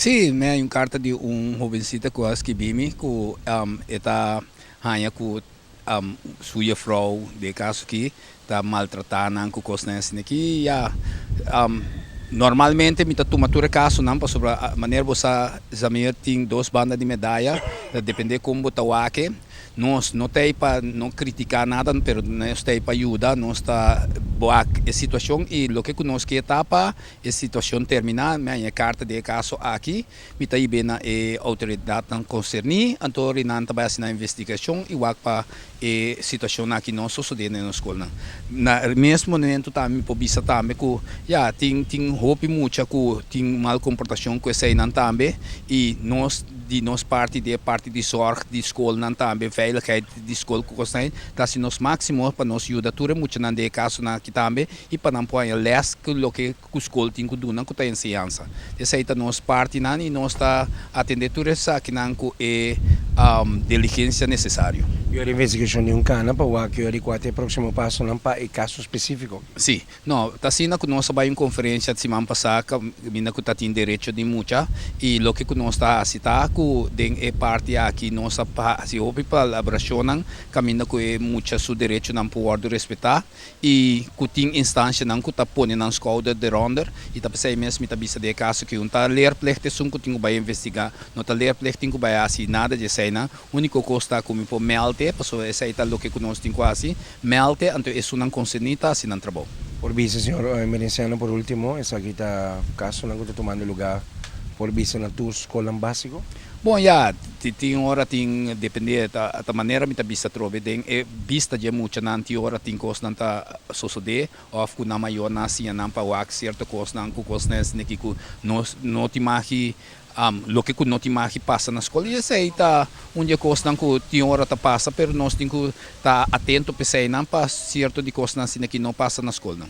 Sí, mi a haña un karta di un hobencita ku a skibi mi ku e ta haña ku su jefrouw den e kaso aki ta maltratá nan ku kosnan asina aki. Ya, normalmente mi ta tuma tur e kasonan pasobra manera bo sa Zamir tin dos banda di medaya, ta depende kon bo ta wak e. Nos no ta ei pa no kritiká nada, pero nos ta ei pa yuda, nos ta wak e situashon i loke ku nos ke ta pa e situashon terminá. Mi haña e karta di e kaso aki, mi ta hib'é na e outoridatnan konserní, anto ri nan ta bai hasi nan investigashon i wak pa e situashon aki no sosodé na nos skolnan. Na mes momento tambe mi por bisa tambe ku ya tin tin hopi mucha ku tin mal komportashon ku eseinan tambe i nos di nos parti, di e parti di zorg di skolnan tambe, veiligheid di skol ku kosnan ei, ta hasi nos máksimo pa nos yuda tur e muchanan den e kasonan aki tambe i pa nan por haña lès ku loke ku skol tin ku duna ku ta enseñansa. Esei ta nos partinan i nos ta atendé tur esakinan ku e diligensia nesesario. Yora investigashon di un kana pa wak yora di kua ta e próksimo pasonan pa e kaso spesífiko. Sí. No, ta asina ku nos a bai un konferensia siman pasá kaminda ku ta tin derecho di mucha i loke ku nos ta hasi ta ku den e parti aki nos a hasi hopi palabrashonnan kaminda ku e mucha su derechonan por wòrdu respetá i ku tin instanshanan ku ta pone nan skouder deronder i ta p'esei mes mi ta bisa den e kaso ku un ta leerplicht esun ku tin ku bai investigá, no ta leerplicht tin ku bai hasi nada di eseinan, úniko kos ta ku mi por mèlde pasobra esei ta loke ku nos tin ku hasi. Mèlte, anto esunnan konserní ta hasi nan trabou. Por bisa, señor Emerenciano, por último, esaki ta kasonan ku ta tumando lugá por bisa na tur skolnan básiko? Bon, ya, tin ora tin dependé, ta manera mi ta bisa atrobe den e bista dje muchanan, tin ora tin kosnan ta sosodé òf ku nan mayornan a siña nan pa wak sierto kosnan ku kosnan esaki ku nos no tin magi Loke ku no tin magi pasa na skol i esei ta un di e kosnan ku tin ora ta pasa pero nos tin ku ta atento p'eseinan pa sierto di kosnan asina ki no pasa na skolnan.